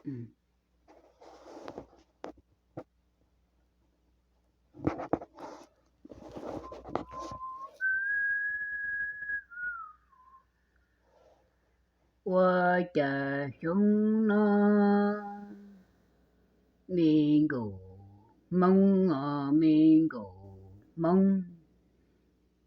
Ua cas xyoo no me nkaus hmoob os, me nkaus hmoob,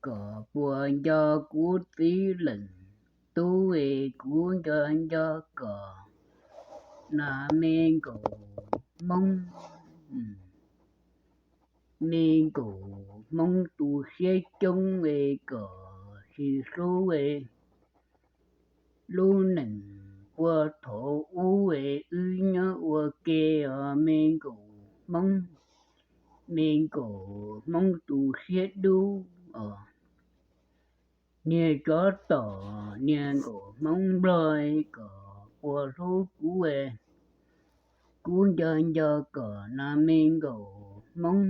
kom puas nco kuv txiv leej tub es kuv nco nco kom no me nkaus hmoob, me nkaus hmoob tu siab coob es kom tsis hlub es lub neej puag thaum ub es wb nyob ua ke os, me nkaus hmoob, me nkaus hmoob tu siab dub os. Niag tsov tom niag nkaus hmoob nplog kom puas hlub kuv, kuv nco nco kom no me nkaus hmoob.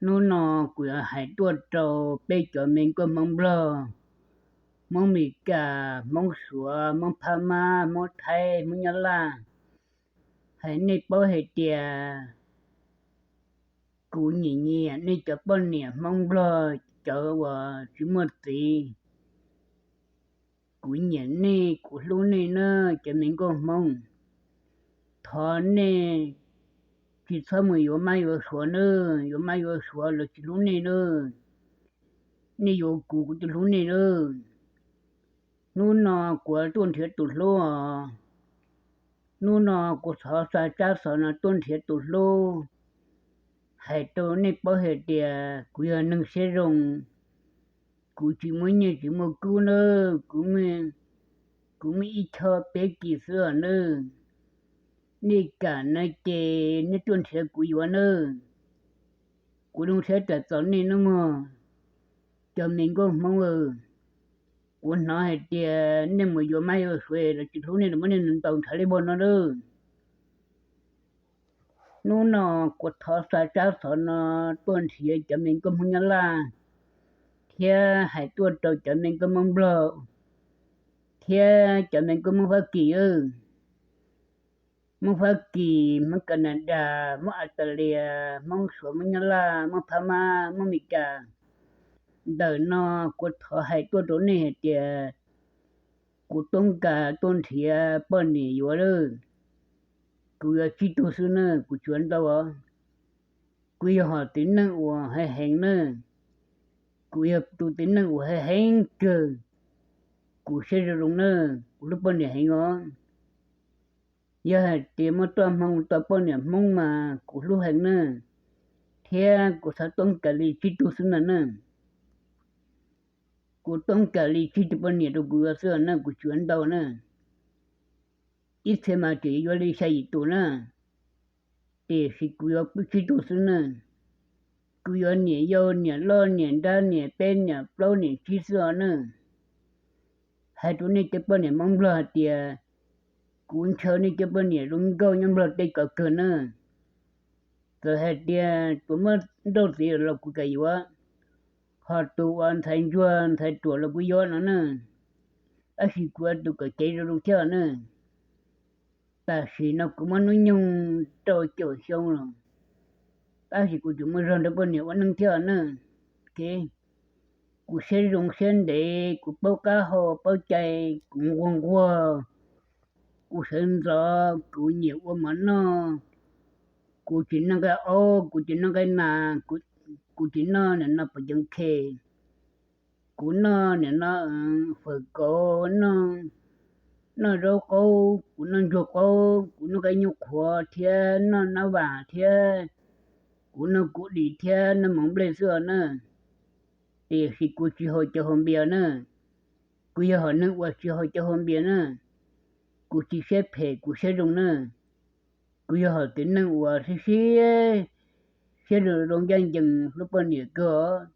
Hnub no kuv yuav hais tuaj rau peb cov me nkauj hmoob nplog, hmoob Mes Kas, hmoob Suav, hmoob Phab Mab, hmoob Thaib, hmoob Nyab Laj, hais nej paub hais tias kuv nyiam nyiam nej cov poj niam hmoob nplog, cov uas tsis muaj txiv. Kuv nyiam nej, kuv hlub nej na, cov me nkauj hmoob. Thov nej tsis txhob mus yuav mab yuav suav na, yuav mab yuav suav lawv tsis hlub nej na. Nej yuav kuv, kuv twb hlub nej na. Hnub no kuv tuaj nrhiav tus hlub os. Hnub no kuv thov xa tsab xov no tuaj nrhiav tus hlub, hais rau nej paub hais tias kuv yog neeg siab zoo, kuv tsis muaj nyiaj tsis muaj kub na, kuv, kuv muaj ib choj peb kis xwb os nawb. Nej kam no ces nej tuaj nrhiav kuv yuav nawb. Kuv zoo siab txais txaus nej nawb mog, cov me nkauj hmoob. Kuv hnov hais tias nej mus yuav mab yuav suav los tsis hlub nej, muab nej ntaus ntshav li npog no nawb. Hnub no kuv thov xa tsab xov no tuaj nrhiav cov me nkauj hmoob Nyab Laj, thiab hais tuaj rau cov me nkauj hmoob nplog, thiab cov me nkauj hmoob Fab Kis, hmoob Fab Kis, hmoob Kas Nas Das, hmoob As Tas Li as, hmoob Suav, hmoob Nyab Laj, hmoob Phab Mab, hmoob Mes Kas. Ntawm no kuv thov hais tuaj rau nej hais tias kuv toob kas tuaj nrhiav poj niam yuav lawm. Kuv yuav tsib tug xwb na, kuv tsis yuav ntau os. Kuv yog hom txiv neej uas heev heev na, kuv yog tus txiv neej uas heev heev kawg. Kuv siab zoo zoo na, kuv hlub poj niam heev os. Yog hais tias muaj txoj hmoo tau poj niam hmoob mas kuv hlub heev na, thiab kuv xav toob kas li tsib tug xwb na na. Kuv toob kas li tsib tug poj niam rau kuv yuav xwb na, kuv tsis yuav ntau na. Ib txhia mas tseem yuav li xya yim tus na, tiam sis kuv yuav tsib tug xwb na. Kuv yuav niam yau, niam loj, niam nrab, niam peb, niam plaub, niam tsib xwb os na. Hais rau nej cov poj niam hmoob nplog hais tias kuv ntshaw nej cov poj niam zoo nkauj nyob nplog tej kom kawg na. Txawm hais tias tsuas muab nrauj txiv los kuv kam yuav, ho tus uas ntxhais ntsuag ntxhais ruam los kuv yuav no na. Tab sis kuv ua tus kom cev zoo zoo thiab na. Tam sim no kuv muaj hnub nyoog rau caum xyoo los, tab sis kuv tseem muaj zog nrog poj niam ua neej thiab na. Kuv siab zoo siab ntev, kuv paub qab hau paub cai, kuv nquag nquag, kuv sawv ntxov, kuv nyiam ua mov noj, kuv tsis noj nqaij aub, kuv tsis noj nqaij nas, kuv tsis noj nim no pom ceev khe, kuv noj nim no fawm kauv, noj zaub qaub, kuv noj ntsuag qaub, kuv noj nqaij nyuj qhuav thiab noj nab vas thiab, kuv noj kuv dim thiab noj mov nplej xwb os na. Tiam sis kuv tsis haus cov haus npias na. Kuv yog hom neeg uas tsis haus cov haus npias na. Kuv tsis siab phem, kuv siab zoo na. Kuv yog hom txiv neej uas siab siab, siab zoo zoo ncaj ncees, hlub poj niam kawg,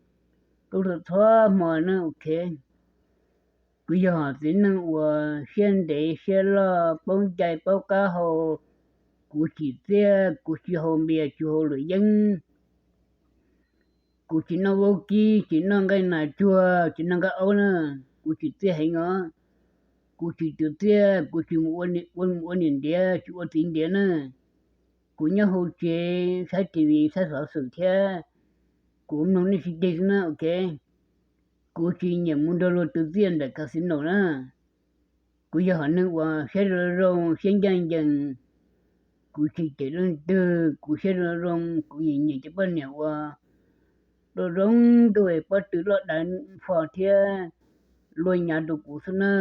hlub txhua txhua hmo na, ok. Kuv yog hom txiv neej uas siab ntev siab loj, paub cai paub qab hau. Kuv tsis txiag, kuv tsis haus npias tsis haus luam yeeb. Kuv tsis noj vaub kib, tsis noj nqaij nas tsuag, tsis noj nqaij aub na. Kuv tsis txiag heev os. Kuv tsis twv txiaj, kuv tsis mus ua niam ntiav, tsis ua txiv ntiav na. Kuv nyob hauv tsev saib T V saib xov xwm thiab kuv mloog nej sib ceg xwb na, ok. Kuv tsis nyiam mus nrog luag twv txiaj ntawm casino na. Kuv yog hom neeg uas siab zoo zoo, siab ncaj ncees. Kuv tsis cem leej twg, kuv siab zoo zoo, kuv nyiam nyiam cov poj niam uas zoo zoo nraug, pob tw loj dav fo thiab luag nyav rau kuv xwb na.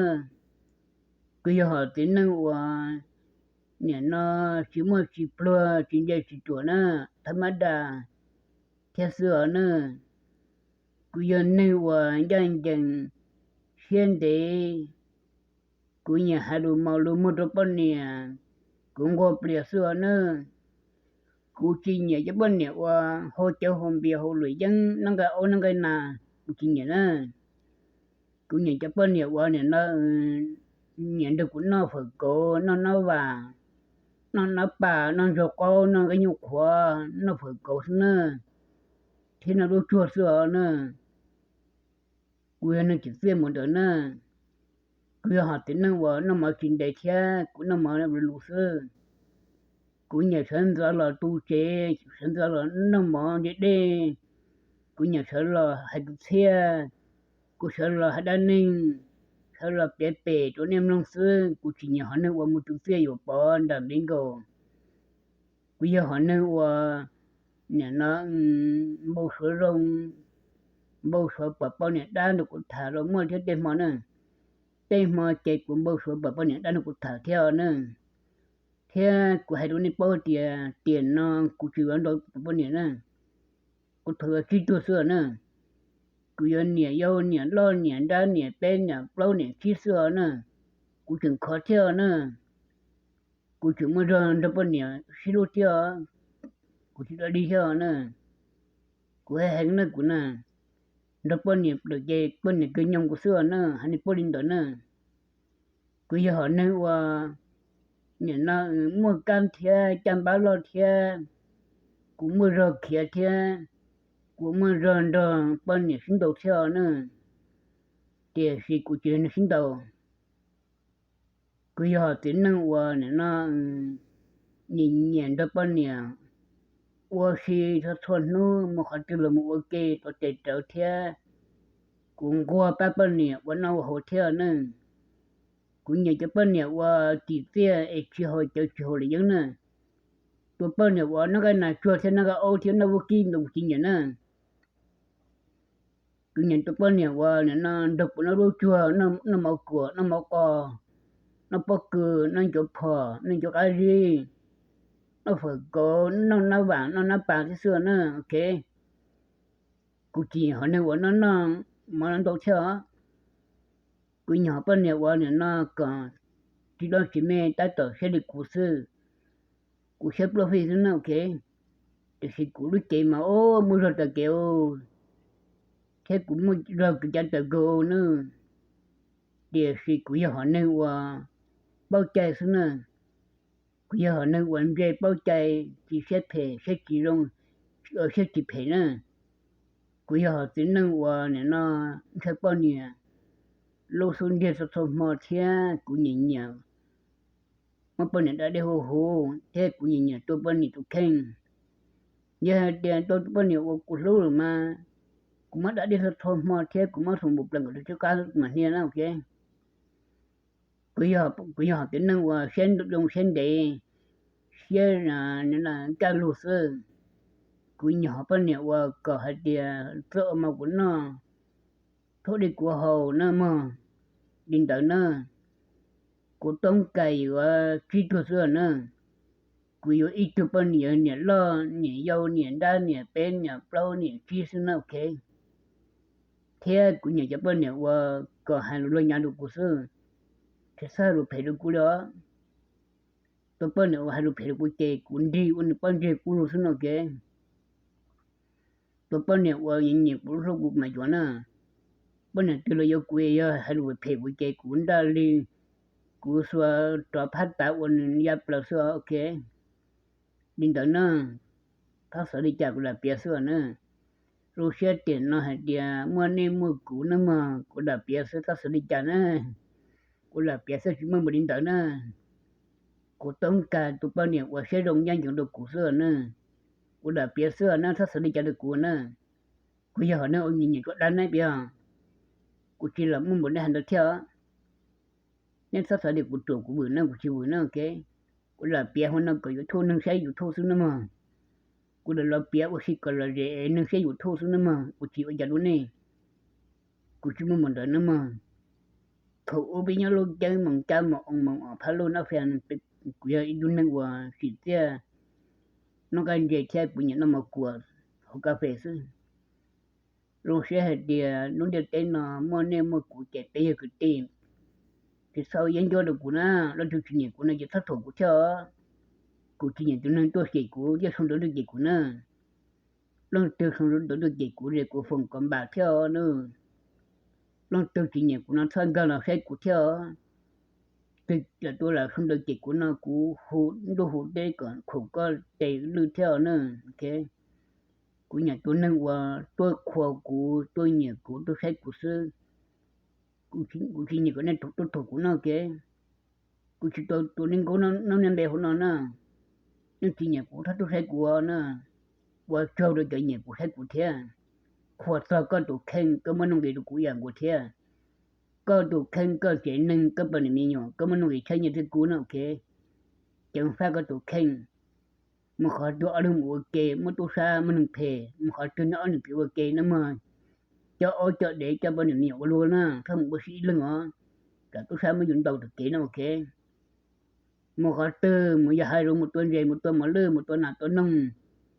Kuv yog hom txiv neej uas nim no tsis muaj tsis pluag, tsis nce tsis ruam na, thab mab das thiab xwb os na. Kuv yog neeg uas ncaj ncees, siab ntev, kuv nyiam hais lus mos lus muag rau poj niam, kuv nquag plias xwb os na. Kuv tsis nyiam cov poj niam uas hau cawv hau npias hau luam yeeb noj nqaij aub noj nqaij nas, kuv tsis nyiam na. Kuv nyiam cov poj niam uas nim no nyiam nrog kuv noj fawm kauv, noj nab vas, noj nab pas, noj ntsaug qaub, noj nqaij nyuj qhuav, noj fawm kauv xwb na, thiab noj lub tsuag xwb os na. Kuv yog neeg tsis txiaj mus ntawd na. Kuv yog hom txiv neej uas noj mov tsis ntev thiab kuv noj mov lus lus xwb. Kuv nyiam sawv ntxov los tu tsev, sawv ntxov los noj mov ntiaj dej. Kuv nyiam sawv los hais kwv txhiaj, kuv sawv los hais dab neeg, sawv los piav pem rau nej mloog xwb. Kuv tsis nyiam hom neeg uas mus twv txiaj yuam pov nram npe nkaus. Kuv yog hom neeg uas nim no npau suav zoo, npau suav pom poj niam dab nrog kuv tham los muaj thiab tej hmo na. Tej hmo ces kuv npau suav pom poj niam dab nrog kuv tham thiab os na. Thiab kuv hais rau nej paub tias tiam no kuv tsis yuav nrog kuv poj niam na. Kuv thaum yuav tsib tuag xwb os na. Kuv yuav niam yau, niam loj, niam nrab, niam peb, niam plaub, niam tsib xwb os na. Kuv tseem khov thiab os na. Kuv tseem muaj zog nrog poj niam sib hlub thiab os. Kuv tsis dog dig thiab os na. Kuv hais heev na kuv na, nrog poj niam lawm ces poj niam kawg nyoog kuv xwb os na, hais nej paub li ntawd na. Kuv yog hom neeg uas nim no muaj kab thiab caj npab loj thiab, kuv muaj zog khiav thiab, kuv muaj zog nrog poj niam sib ntaus thiab os na, tiam sis kuv tsis yog neeg sib ntaus. Kuv yog hom txiv neej uas nim no nyiam nyiam nrog poj niam ua si txhua txhua hnub, mus qhov twg los mus ua ke tau tes rawv thiab. Kuv nquag pab poj niam ua noj ua haus thiab os na. Kuv nyiam cov poj niam uas tsim txiaj es tsis haus cawv tsis haus luam yeeb na. Tus poj niam uas noj nqaij nas tsuag thiab noj nqaij aub thiab noj vaub kib ntawd kuv tsis nyiam na. Kuv nyiam tus poj niam uas nim no nrog kuv noj lub tsuag, noj mov kuam, noj mov qos, noj pob kws, noj ncuav phom, noj ncuav qab zib, noj fawm kauv, noj nab vam, noj nab pas thiab xwb na, ok. Kuv tsis nyiam hom neeg uas noj noj mov ntau thiab os. Kuv nyiam hom poj niam uas nim no kom tsis loj tsis me tab tom siab li kuv xwb. Kuv siab pluaj fij xwb na, ok. Tiam sis kuv lub cev mas muaj zog taws kev thiab kuv muaj zog kev cav taws kawg na. Tiam sis kuv yog hom neeg uas paub cai xwb na. Kuv yog hom neeg uas ntse paub cai, tsis siab phem, siab tsis zoo, siab tsis phem na. Kuv yog hom txiv neej uas nim no ntshaw poj niam lub xub ntiag txhua txhua hmo thiab kuv nyiam nyiam muab poj niam da dej huv huv thiab kuv nyiam nyiam tua poj niam tus kheej. Yog hais tias tua tus poj niam uas kuv hlub lawm mas kuv muab da dej txhua txhua hmo thiab kuv muab xoo npum plaws nkaus rau cuab kab mam hnia na, ok. Kuv yog hom txiv neej uas siab zoo siab ntev, siab kaj lug xwb. Kuv nyiam hom poj niam uas kom hais tias txawj ua mov kuv noj, thaub dej kuv haus na mog. Li ntawd na, kuv toob kas yuav tsib tug xwb na. Kuv yuav ib tug poj niam, niam loj, niam yau, niam nrab, niam peb, niam plaub, niam tsib xwb na, ok. Thiab kuv nyiam cov poj niam uas kom hais lus luag nyav rau kuv xwb, tsis txhob hais lus phem rau kuv li os. Tus poj niam uas hais lus phem rau kuv ces kuv nrig ua nws pob ntseg kuv lug xwb no, ok. Tus poj niam uas nyiam nyiam kuv lub hlub kuv mam yuav na. Poj niam twg los yuav kuv, yog hais lus phem kuv ces kuv nraj li, kuv xuas rov phab tav ua nws ya plaws xwb, ok. Li ntawd na, txhob xav li cas, kuv lam piav xwb na. Zoo siab tiam no hais tias muaj nej muaj kuv na mog, kuv lam piav xwb, txhob xav li cas na. Kuv lam piav xwb tsis muaj npaum li ntawd na. Kuv toob kas tus poj niam uas siab zoo ncaj ncees rau kuv xwb na. Kuv lam piav xwb na, txhob xav li cas rau kuv na. Kuv yog hom neeg ua nyiam nyiam tsuas dab neb piav, kuv tsis lam muaj npaum nej hais ntawd thiab. Neb txhob xav tias kuv ruam kuv vwm na, kuv tsis vwm na, ok. Kuv lam piav hauv no kom YouTube, neeg saib YouTube xwb na mog. Kuv lam los piav ua si kom lom zem neeg saib YouTube xwb na mog, kuv tsis ua cas rau nej. Kuv tsis muaj npaum ntawd na mog. Thaum ub peb nyob lub ceeb moos cab moos oo moos os phab lub nab fes, kuv yog ib tug neeg uas sim txiaj, noj nqaij ntse thiab kuv nyiam noj mov kuam hauv kas fes xwb. Zoo siab hais tias lub ntiaj teb no muaj nej muaj kuv ces peb yog kwv tij. Tsis txhob yeeb ncuab rau kuv na, leej twg tsis nyiam kuv no ces txhob thuam kuv thiab os. Kuv tsis nyiam tus neeg tuaj cem kuv, yeej sau ntawv tuaj cem kuv na. Leej twg sau ntawv tuaj cem kuv ces kuv foom kom npam thiab os na. Leej twg tsis nyiam kuv no txhob nkag los saib kuv thiab os. Twg lam tuaj lam sau ntawv cem kuv no kuv hu ntuj hu teb kom khaum koj tes lwj thiab os na. Kuv nyiam tus neeg uas tuaj qhuas kuv, tuaj nyiam kuv, tuaj saib kuv xwb. Kuv tsis nyiam kom nej tuaj thuam kuv no, ok. Kuv tsis tau tus neeg nkaub noj niag npe hauv no na. Nej tsis nyiam kuv txhob tuaj saib kuv na. Ua tsaug rau cov nyiam kuv saib kuv thiab. Qhuas txog koj tus kheej, koj muab nuj nqis rau kuv ib yam nkaus thiab. Koj tus kheej, koj tsev neeg, koj poj niam me nyuam, koj muab nuj nqis tshaj nyiaj thiab kub na, ok. Ceev faj koj tus kheej. Mus qhov twg ob leeg mus ua ke, muab tub sab muab neeg phem, mus qhov twg neb ob leeg pib ua ke na mog. Coj aub coj dev coj poj niam me nyuam ua luaj na, txhob mus ua si ib leeg os, kom tub sab muab yus ntaus tom kev no, ok. Mus qhov twg mus yos hais lus, mus tua ntses, mus tua mos lwj, mus tua nas tua noog,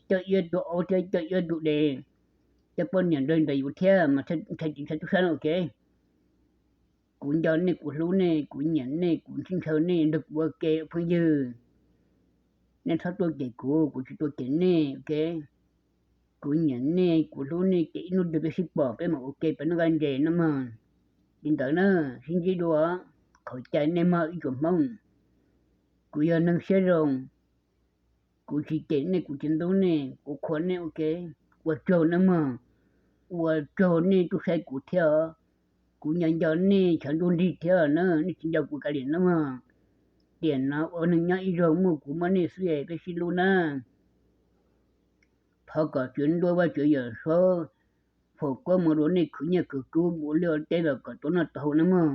coj iab tua aub thiab coj iab tua dev, coj poj niam nrog nrog yus thiab mas ntshai tsis ntshai tub sab no, ok. Kuv nco nej, kuv hlub nej, kuv nyiam nej, kuv ntshaw nej, nrog kuv ua ke phooj ywg. Nej txhob tuaj cem kuv, kuv tsis tuaj cem nej, ok. Kuv nyiam nej, kuv hlub nej, ces ib hnub twg peb sib pom peb mam ua ke peb noj nqaij ntses no mog. Li ntawd na, sib ntsib dua, qhov cai nej mog ib tsoom Hmoob. Kuv yog neeg siab zoo, kuv tsis cem nej, kuv tsis ntxub nej, kuv qhuas nej, ok. Ua tsaug na mog, ua tsaug nej tuaj saib kuv thiab os. Kuv nco nco nej tshav ntuj nrig thiab na, nej tsis nco kuv kav liam na mog. Tiam no ua neeg nyob ib zaug muaj kuv muaj nej xwb es peb sib hlub na. Thov kom Tswv Ntuj Vaj Tswv Yawm Saub foom koob hmoov rau nej khwv nyiaj khwv kub mus ua liaj ua teb los kom tau noj tau haus na mog.